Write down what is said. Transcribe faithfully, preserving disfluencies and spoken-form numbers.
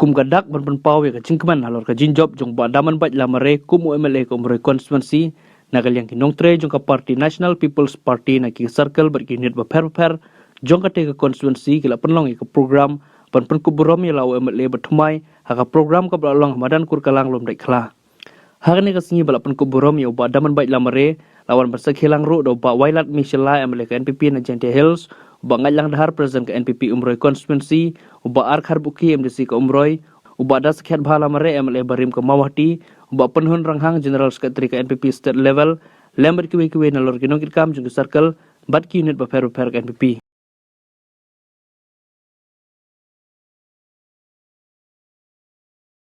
Kum ka dak ban pynpaw ïa ka jingkmen halor ka jingjop jong Bah Damanbait Lamare kum u M L A ka Umroi constituency, na ka liang ki nongtrei jong ka party National People's Party na ki circle bad ki unit bapher bapher jong kata ka constituency ki la pynlong ïa ka program ban pynkup burom ïa la u M L A ba thymmai ha ka program kaba la long ha madan Kurkalang Lumdaitkhla. Ha kane ka sngi ba la pynkup burom ïa u Bah Damanbait Lamare, la wan ban sakhi lang ruh da u Bah Wailadmiki Shylla, M L A ka N P P na Jaintia Hills, u Bah Ngaitlang Dhar, President ka N P P Umroi constituency, u Bah R Kharbuki, M D C ka Umroi, u Bah Daskhiatbha Lamare, M L A barim ka Mawhati, u Bah Pynhun Ranghang, General Secretary ka N P P State Level, lem bad kiwei kiwei nalor ki nongkitkam jong ki circle bad ki unit bapher bapher ka N P P.